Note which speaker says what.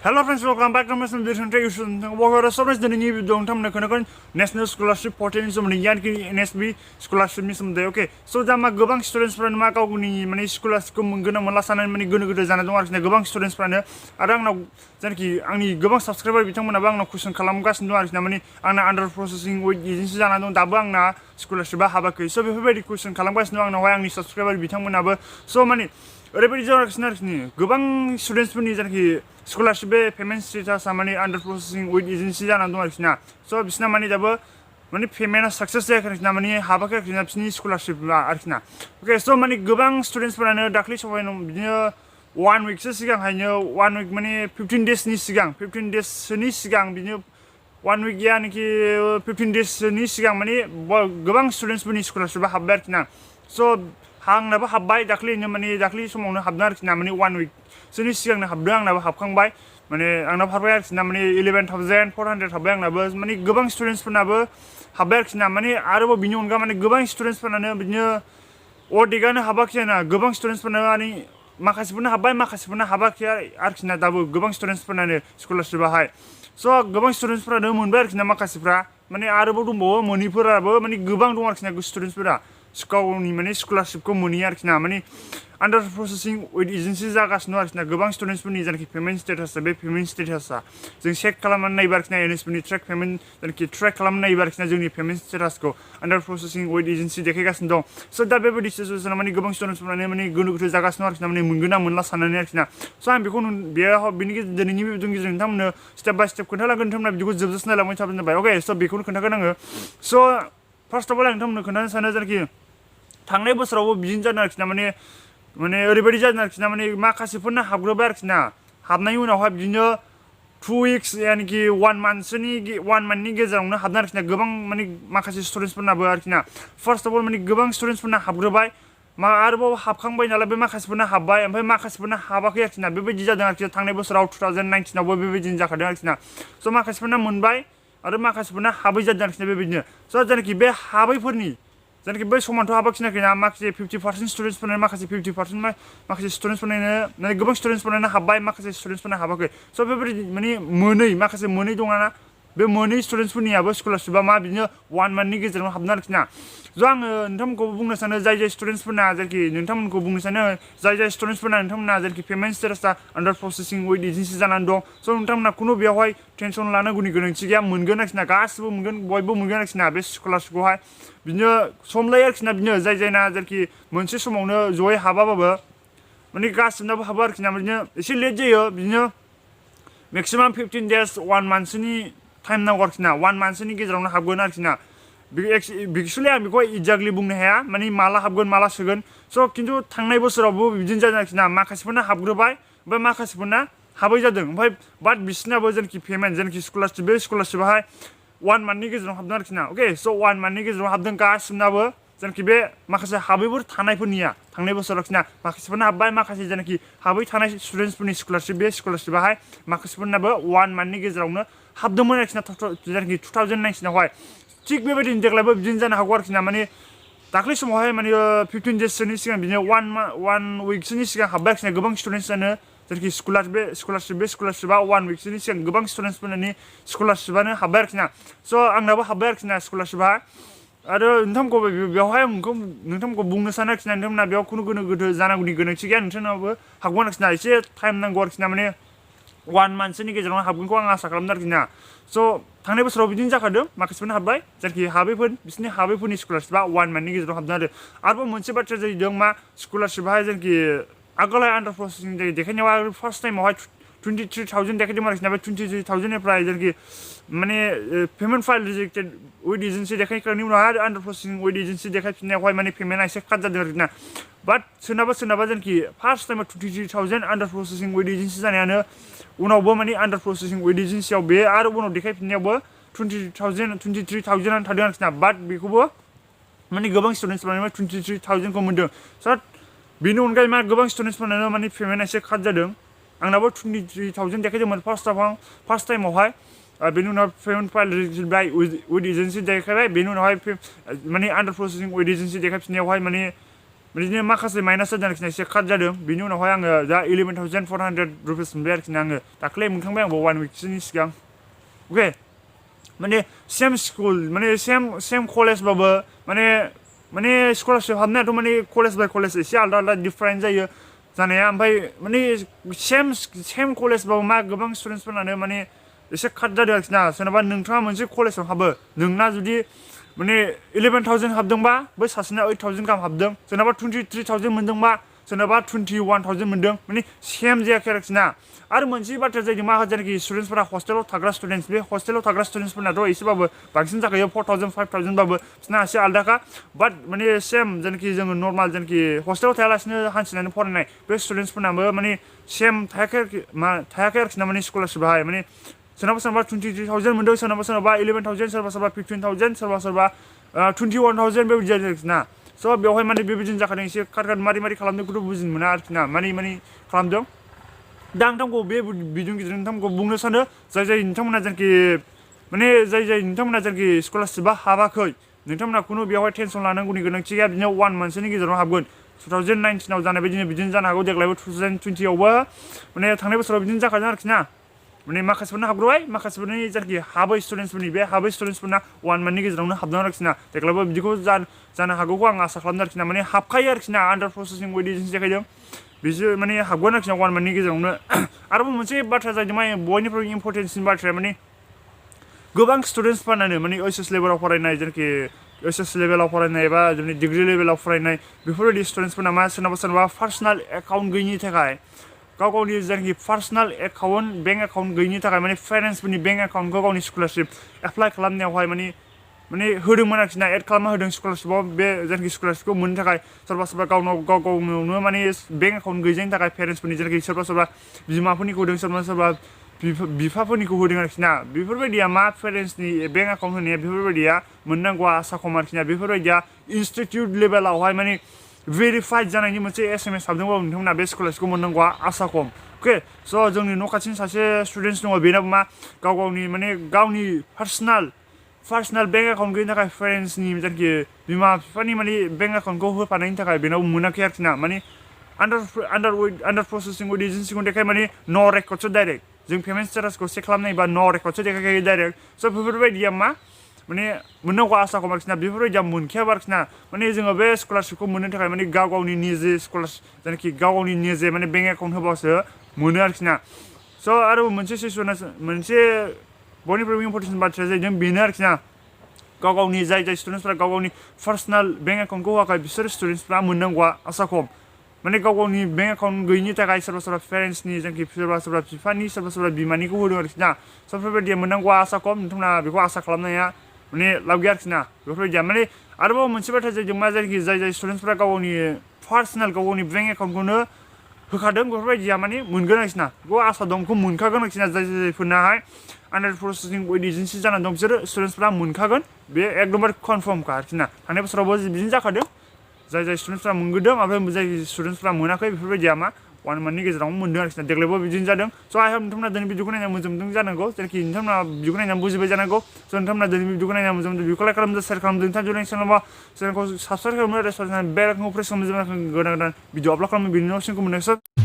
Speaker 1: Hello friends, welcome back to my channel. Welcome to the new video. National Scholarship Portal ni somondo yanki NSB Scholarship ni somondo. Okay, so da ma gobang students frana ma gaवनि माने scholarship ko मोनगोन मोनला साननानै माने गोनो गोथो जाना दं आरोखि गोबां students फ्रानो आरो आंनाव जानकि आंनि गोबां subscriber बिथांमोनाबो आंनाव question खालामगासिनो दं आरोखि माने आंना under processing with agency जाना दं दाबो आंना scholarship आ हाबाखै so बेफोरबायदि question खालामगासिनो दं आंनावहाय आंनि subscriber बिथांमोनाबो so माने ओरैबायदि जागासिनो आरोखि गोबां students फोरनि जानकि scholarship payment status माने under processing with agency जाना दं आरोखि ना so बिसना माने दाबो माने payment success जायाखै आरोखि ना माने हाबाखै आरोखि ना बिसनि scholarship आरोखि ना okay so माने गोबां students फोरानो दाख्लै सबायनो बिदिनो 1 week सो सिगांहायनो 1 week माने 15 days नि सिगां 15 days नि सिगां बिदिनो 1 week यानकि 15 days नि सिगां माने गोबां students फोरनि scholarship हाबबाय आरोखि ना so आंनाबो हाबबाय दाख्लैनो माने दाख्लै समावनो हाबदों आरोखि ना माने 1 week सोनि सिगांनो हाबदों आंनाबो हाबखांबाय माने आंनाबो हाबबाय आरोखि ना माने 11400 हाबबाय आंनाबो माने गोबां स्टुडेन्टस फोरनाबो हाबबाय आरोखि ना माने आरोबाव बिनि अनगा माने गोबां स्टुडेन्टस फोरानो बिदिनो अदेगानो हाबाखै ना गोबां स्टुडेन्टस फोरानो माने माखासेफोरनो हाबबाय माखासेफोरनो हाबाखै आरोखि ना दाबो गोबां स्टुडेन्टस फोरानो स्कलारशिपआहाय स' गोबां स्टुडेन्टस फोरानो मोनबाय आरोखि ना माखासेफ्रा माने आरोबाव दंबावो मोनिफोराबो माने गोबां दं आरोखि ना स्टुडेन्टस फोरा गावनि माने स्कलारशिपखौ मोनहैयो आरोखि ना माने under processing with agency जागासिनो आरोखि ना गोबां स्टुडेन्टस फोरनि जानकि पेमेन्ट स्टेटास बे पेमेन्ट स्टेटासा जों चेक खालामनानै नायबा आरोखि ना एनएसपि नि ट्रेक पेमेन्ट जानकि ट्रेक खालामनानै नायबा आरोखि ना जोंनि पेमेन्ट स्टेटासखौ under processing with agency देखायगासिनो दं स' दा बेबायदि सिचुवेसनाव माने गोबां स्टुडेन्टस फोरानो माने गोनो गोथो जागासिनो आरोखि ना माने मोनगोन ना मोनला साननानै आरोखि ना स' आं बेखौ बेनि गेजेरजों दिनैनि भिडिअनि गेजेरजों नोंथांमोननो स्टेप बाय स्टेप खोन्थालांगोन नोंथांमोना बिदिखौ जोबजासिम नायलांबाय थाबानो जाबाय अके स' बेखौनो खोन्थागोन आङो स' फार्स्ट अफ अल आं नोंथांमोननो खोन्थानो सानो जानकि थांनाय बोसोरावबो बिदिनो जादों आरोखि ना माने ओरैबायदि जादों आरोखि ना माने माखासेफोरनो हाबग्रोबाय आरोखि ना हाबनायनि उनावहाय बिदिनो 2 weeks यानकि 1 monthनि गेजेरावनो हाबदों आरोखि ना गोबां माने माखासे स्टुडेन्टसफोरनाबो आरोखि ना फार्स्ट अफ अल माने गोबां स्टुडेन्टसफोरना हाबग्रोबाय आरोबाव हाबखांबाय नालाय बे माखासेफोरना हाबबाय ओमफ्राय माखासेफोरना हाबाखै आरोखि ना बेबायदि जादों आरोखि थांनाय बोसोराव 2019 आवबो बेबायदिनो जाखादों आरोखि ना स' माखासेफोरना मोनबाय आरो माखासेफोरना हाबै जादों आरोखि ना बेबायदिनो स' जानकि बे हाबैफोरनि जानकि बै समावथ' हाबाखिनाखै ना माखासे 50% स्टुडेन्टसफोरनो माखासे 50% माखासे स्टुडेन्टसफोरनो माने गोबां स्टुडेन्टसफोरनो हाबबाय माखासे स्टुडेन्टसफोरनो हाबाखै स' बेबायदि माने माखासे मोनै दङ ना बे मोनै स्टुडेन्टसफोरनियाबो स्कलारशिपआ मा बिदिनो 1 monthनि गेजेरावनो हाबदों आरोखि ना ज' आङो नोंथांमोनखौ बुंनो सानो जाय स्टुडेन्टसफोरना जानकि नोंथांमोनखौ बुंनो सानो जाय स्टुडेन्टसफोरना नोंथांमोना जानकि पेमेन्ट स्टेटासा आन्डार प्रसेसिं विथ एजेन्सि जानानै दं स' नोंथांमोना खुनु बेवहाय टेनसन लानांगौनि गोनांथि गैया मोनगोन आरोखि ना गासिबो मोनगोन बयबो मोनगोन आरोखि ना बे स्कलारशिपखौहाय बिदिनो सम लायो आरोखि ना बिदिनो जायना जानकि मोनसे समावनो जयै हाबाबाबो माने गासिबनाबो हाबो आरोखि ना बिदिनो एसे लेट जायो बिदिनो मेक्सिमाम 15 days 1 monthनि टाइम नांगौ आरोखि ना 1 monthनि गेजेरावनो हाबगोन आरोखि ना एक्चुवेलि आं बेखौ एक्जेक्टलि बुंनो हाया माने माला हाबगोन माला सोगोन स' खिन्थु थांनाय बोसोरावबो बिदिनो जादों आरोखि ना माखासेफोरना हाबग्रोबाय ओमफ्राय माखासेफोरना हाबै जादों ओमफ्राय बाट बिसोरनाबो जानकि पेमेन्ट जानकि स्कलारशिप बे स्कलारशिपआहाय 1 monthनि गेजेराव हाबदों आरोखि ना अके स' 1 monthनि गेजेराव हाबदों गासिबनाबो जानकि बे माखासे हाबैफोर थानायफोरनिया थांनाय बोसोराव आरोखि ना माखासेफोरना हाबबाय माखासे जानकि हाबै थानाय स्टुडेन्टसफोरनि स्कलारशिप बे स्कलारशिपआहाय माखासेफोरनाबो 1 monthनि गेजेरावनो हाबदोंमोन आरोखि ना जानकि 2019 आवहाय थिग बेबायदिनो देग्लायबो बिदिनो जानो हागौ आरोखि ना माने दाख्लै समावहाय माने 15 daysसोनि सिगां बिदिनो 1 weekसोनि सिगां हाबबाय आरोखि ना गोबां स्टुडेन्टसआनो जानकि स्कलारशिपआ 1 weekसोनि सिगां गोबां स्टुडेन्टसफोरनि स्कलारशिपआनो हाबबाय आरोखि ना स' आंनाबो हाबबाय आरोखि ना स्कलारशिपआ आरो नोंथांमोनखौ बेवहाय नोंथांमोनखौ बुंनो सानो आरोखि ना नोंथांमोना बेयाव खुनु गोनो गोथो जानांगौनि गोनांथि गैया नोंथांनाबो हाबगोन आरोखि ना एसे टाइम नांगौ आरोखि ना माने 1 monthनि गेजेरावनो हाबगोनखौ आं आसा खालामदों आरोखि ना स' थांनाय बोसोराव बिदिनो जाखादों माखासेफोरनो हाबबाय जानकि बिसोरनि हाबैफोरनि स्कलारशिपआ 1 monthनि गेजेराव हाबदों आरोबाव मोनसे बाथ्रा जाहैदों मा स्कलारशिपआहाय जानकि आगोलहाय आन्डार प्रसेसिं जायो देखायनायाव आरो फार्स्ट टाइमावहाय 23,000 देखायदोंमोन आरोखि ना बे 23,000निफ्राय जानकि माने payment file rejected with agency देखायखांनायनि उनावहाय आरो आन्डार प्रसेसिं विथ एजेन्सि देखायफिननायावहाय माने पेमेन्टआ एसे काट जादों आरोखि ना बाट सोरनाबा जानकि फार्स्ट टाइमाव 23,000 आन्डार प्रसेसिं विथ एजेन्सि जानायानो उनावबो माने आन्डार प्रसेसिं विथ एजेन्सियाव बे आरो उनाव देखायफिननायावबो 23,000 थादों आरोखि ना बाट बेखौबो माने गोबां स्टुडेन्टसफोरानो 23,000खौ मोनदों स' बेनि अनगायै मा गोबां स्टुडेन्टसफोरानो माने पेमेन्टआ एसे काट जादों आंनाबो 23,000 देखायदोंमोन फार्स्ट टाइमावहाय बेनि उनाव payment file rejected with agency देखायबाय बेनि उनावहाय माने आन्डार प्रसेसिं विथ एजेन्सि देखायफिननायावहाय माने बिदिनो माखासे माइनास जादों आरोखि ना एसे काट जादों बिनि उनावहाय आङो दा 11,400 रुपिस मोनबाय आरोखि ना आङो दाख्लै मोनखांबाय आंबो 1 विकसोनि सिगां अके माने सेम स्कुल माने सेम कलेजबाबो माने स्कलारशिप हाबनायाथ' माने कलेज बाय कलेज एसे आलदा आलदा डिफारेन्ट जायो जानाया ओमफ्राय माने सेम कलेजबाबो मा गोबां स्टुडेन्टसफोरानो माने एसे काट जादों आरोखि ना सोरनाबा नोंथाङा मोनसे कलेजाव हाबो नोंना जुदि माने 11,000 हाबदोंबा बै सासेना 8,000 गाहाम हाबदों सोरनाबा 23,000 मोनदोंबा सोरनाबा 21,000 मोनदों माने सेम जायाखै आरोखि ना आरो मोनसे बाथ्राया जाहैदों माखासे जायनाखि स्टुडेन्टसफोरा हस्टेलाव थाग्रा स्टुडेन्टस बे हस्टेलाव थाग्रा स्टुडेन्टसफोरनाथ' एसेबाबो बांसिन जाखायो 4,000 5,000 बाबो बिसोरना एसे आलदाखा बाट माने सेम जायनाखि जोङो नर्माल जायनाखि हस्टेलाव थायालासिनो हान्थिनानै फरायनाय बे स्टुडेन्टसफोरनाबो माने सेम थायाखै आरोखि ना माने स्कलारशिपाहाय माने सोरनाबा 23,000 मोनदों सोरनाबा 11,000 सोरबा 15,000 सोरबा 21,000 बेबायदि जादों आरोखि ना स' बेवहाय माने बेबायदिनो जाखादों एसे काट मारै खालामदोंखौथ' बुजिनो मोना आरोखि ना मारै खालामदों दा नोंथांखौ बे बिदिनो गिदिर नोंथांखौ बुंनो सानो जाय नोंथांमोना जायनाखि माने जाय नोंथांमोना जायनाखि स्कलारशिपा हाबाखै नोंथांमोना खुनु बेवहाय टेनसन लानांगौनि गोनांथि गैया बिदिनो 1 मान्थसोनि गेजेराव हाबगोन 2019आव जानाय बिदिनो जानो हागौ देग्लायबो 2020आवबो माने थांनाय बोसोराव बिदिनो जाखादों आरोखि ना माने माखासेफोरना हाबग्रोबाय माखासेफोरनि जायनाखि हाबै स्टुडेन्टसफोरनि बे हाबै स्टुडेन्टसफोरना 1 मान्थनि गेजेरावनो हाबदों आरोखि ना देग्लायबो बिदिखौ जानो हागौखौ आं आसा खालामदों आरोखि ना माने हाबखायो आरोखि ना आन्डार प्रसेसिं बायदि एजेन्सि देखायदों बिसोर माने हाबगोन आरोखि ना 1 मान्थनि गेजेरावनो आरोबाव मोनसे बाथ्रा जाहैदों माने बयनिख्रुइ इम्परटेन्टसिन बाथ्राया माने गोबां स्टुडेन्टसफोरानो माने ओइस लेभेलाव फरायनाय जेनाखि ओइस लेभेलाव फरायनाय एबा डिग्रि लेभेलाव फरायनाय बेफोरबायदि स्टुडेन्टसफोरना मा सोरनाबा पार्सनेल एकाउन्ट गैयिनि थाखाय गाव गावनि जायनाखि पार्सनेल एकाउन्ट बेंक एकाउन्ट गैयिनि थाखाय माने पेरेन्टसफोरनि बेंक एकाउन्टखौ गावनि स्कलारशिप एप्लाइ खालामनायावहाय माने होदोंमोन आरोखि ना एड खालामना होदों स्कलारशिपआव बे जायनाखि स्कलारशिपखौ मोननो थाखाय सोरबा गाव गावनो माने बेंक एकाउन्ट गैयैनि थाखाय पेरेन्टसफोरनि जायनाखि सोरबा बिमाफोरनिखौ होदों सोरबा बिफाफोरनिखौ होदों आरोखि ना बेफोरबायदिया मा पेरेन्टसनि बेंक एकाउन्ट होनाया बेफोरबायदिया मोननांगौआ आसा खम आरोखि ना बेफोरबायदिया इनस्टिटिउट लेभेलावहाय माने भेरिफाइड जानायनि मोनसे SMS हाबदोंबाबो नोंथांमोना बे स्कलारशिपखौ मोननांगौआ आसा खम अके स' जोंनि न' खाथिनि सासे स्टुडेन्टस दङ बेनाबो मा गावनि पार्सनेल बेंक एकाउन्ट गैयिनि थाखाय पेरेन्टसनि जायनाखि बिमा बिफानि माने बेंक एकाउन्टखौ होफानायनि थाखाय बेनाव मोनाखै आरोखि ना माने आन्डार प्रसेसिं उइथ एजेन्सिखौ देखाय माने न' रेकर्डसो डाइरेक्ट जों पेमेन्ट स्टेटासखौ चेक खालामनायबा न' रेकर्डसो देखायखायो डाइरेक्ट स' बेफोरबायदिया मा माने मोननांगौ आसा खम आरोखि ना बेफोरबायदिया मोनखायाबा आरोखि ना माने जोङो बे स्कलारशिपखौ मोननो थाखाय माने गाव गावनि निजे जायनाखि गाव गावनि निजे माने बेंक एकाउन्ट होबासो मोनो आरोखि ना स' आरो मोनसे बयनिख्रुइबो इम्परटेन्ट बाथ्राया जाहैदों बेनो आरोखि ना गाव गावनि जाय स्टुडेन्टसफ्रा गाव गावनि पार्सनेल बेंक एकाउन्टखौ होआखै बिसोर स्टुडेन्टसफ्रा मोननांगौआ आसा खम माने गाव गावनि बेंक एकाउन्ट गैयिनि थाखाय सोरबा पेरेन्टसनि जायनाखि सोरबा बिफानि सोरबा बिमानिखौ होदों आरोखि ना स' बेफोरबायदिया मोननांगौआ आसा खम नोंथांमोना बेखौ आसा खालामनाया माने लाब गैया आरोखि ना बेफोरबायदिया माने आरोबाव मोनसे बाथ्रा जाहैदों मा जायनाखि जाय स्टुडेन्टसफ्रा गाव गावनि पार्सनेल गाव गावनि बेंक एकाउन्टखौनो होखादों बेफोरबायदिया माने मोनगोन आरोखि ना बेखौ आसा दं बेखौ मोनखागोन आरोखि ना जायफोरनाहाय आन्डार प्रसेसिं उइथ एजेन्सि जानानै दं बिसोर स्टुडेन्टसफ्रा मोनखागोन बे एकदमबारे कनफार्मखा आरोखि ना थांनाय बोसोरावबो बिदिनो जाखादों जाय स्टुडेन्टसफ्रा मोनगोदों ओमफ्राय जाय स्टुडेन्टसफ्रा मोनाखै बेफोरबायदिया मा 1 मान्थनि गेजेरावनो मोनदों आरोखि ना देग्लायबो बिदिनो जादों स' आइ हप नोंथांमोना दिनै भिडिअखौ नायना मोजां मोनदों जानांगौ जायखि नोंथांमोना भिडिअखौ नायना बुजिबाय जानांगौ स' नोंथांमोना दिनै भिडिअखौ नायना मोजां मोनदों भिडिअखौ लाइक खालामदो शेयार खालामदो नोंथाङा चेनेलखौ साबसक्राइब खालामनो रेस्टुरेन्ट बेल आइकनखौ प्रेस खालामनो गोदान भिडिअ आपल'ड खालामनो बिनि न'सिमखौ मोननायसो